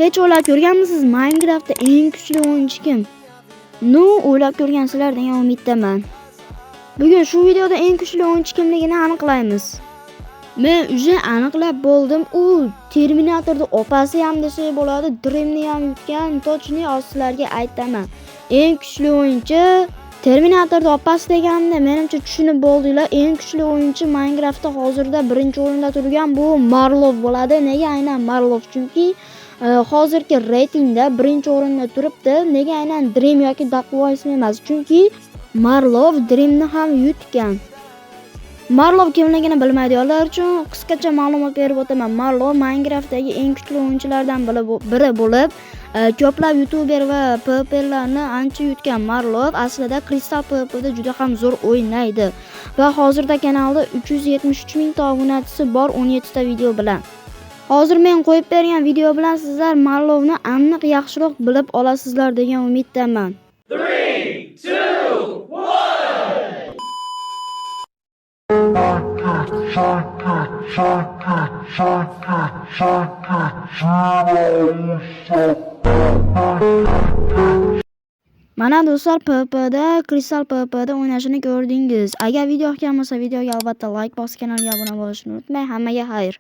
Hech o'ylab ko'rganmisiz, Minecraftda eng kuchli o'yinchi kim? Ну, o'ylab ko'rgansizlar degan umiddaman. Bugun shu videoda eng kuchli o'yinchi kimligini aniqlaymiz. Men уже aniqlab bo'ldim. U Terminatorni opasi ham desak bo'ladi, Dreamni ham yutgan, точный hozir sizlarga aytaman. Eng kuchli o'yinchi Terminatorni opasi deganimda, menimcha, tushunib bo'ldinglar. Eng kuchli o'yinchi Minecraftda hozirda birinchi o'rinda turgan bu Marlov bo'ladi. Nega aynan Marlov? Chunki hozirgi reytingda birinchi o'rinda turibdi. Nega aynan Dream yoki Dark Voice emas? Chunki Marlov Dreamni ham yutgan. Marlov kimligini bilmaydiganlar uchun qisqacha ma'lumot berib o'taman. Marlov Minecraftdagi eng kuchli o'yinchilardan biri bo'lib, ko'plab youtuber va PvPlarni ancha yutgan. Marlov aslida Crystal PvPda juda ham zo'r o'ynaydi va hozirda kanalda 373 mingta obunachisi bor 17 ta video bilan. Hozir men qo'yib bergan video bilan sizlar Marlovni aniq yaxshiroq bilib olasizlar degan umiddaman. 3, 2, 1. Shake it, shake it, shake it, shake it, shake it. Mana do'stlar, PvPda, Crystal PvPda o'ynashini ko'rdingiz. Agar video yoqgan bo'lsa, videoga albatta like bosib, kanalga obuna bo'lishni unutmang. Hammaga xayr.